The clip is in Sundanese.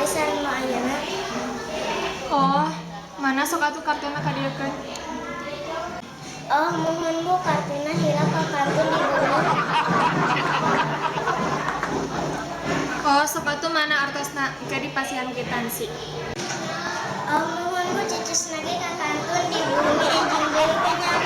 kamari sareng nu ayeuna. Oh, mana sok atuh kartuna kadieukeun. Oh, muhun, Bu, kartuna hilap kakantun di bumi. Oh, sok atuh mana artosna, engke dipasihan kitansi. Oh, muhun, Bu, cecesna ge kakantun di bumi, enjing deui teh nya.